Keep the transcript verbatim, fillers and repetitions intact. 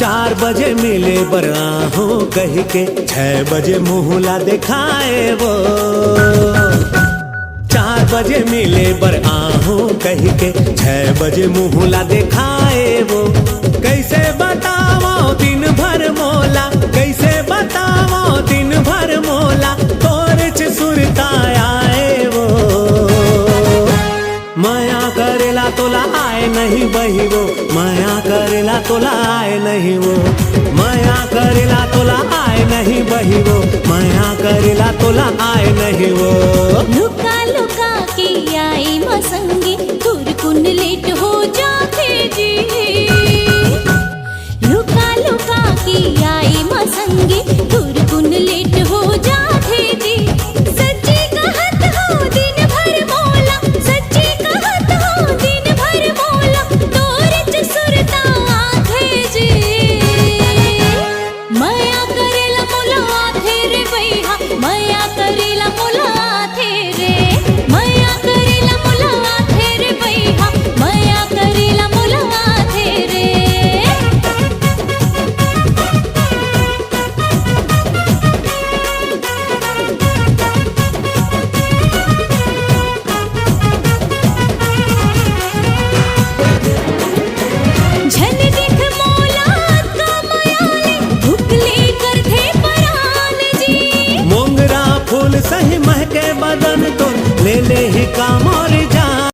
चार बजे मिले बर आहूं कहि के छह बजे मुंह ला देखाए वो। चार बजे मिले बर आहूं कहि के छह बजे मुंह ला देखाए वो। कैसे बतावं दिन भर मोला, कैसे बतावं दिन भर मोला, तोरेच सुरता आए वो। मया करेला तोला आए नहीं बही वो, मया करेला तोला आए नहीं वो, मया करेला तोला आए नहीं बही वो, मया करेला तोला आए नहीं वो। लुका लुका के आई मसंग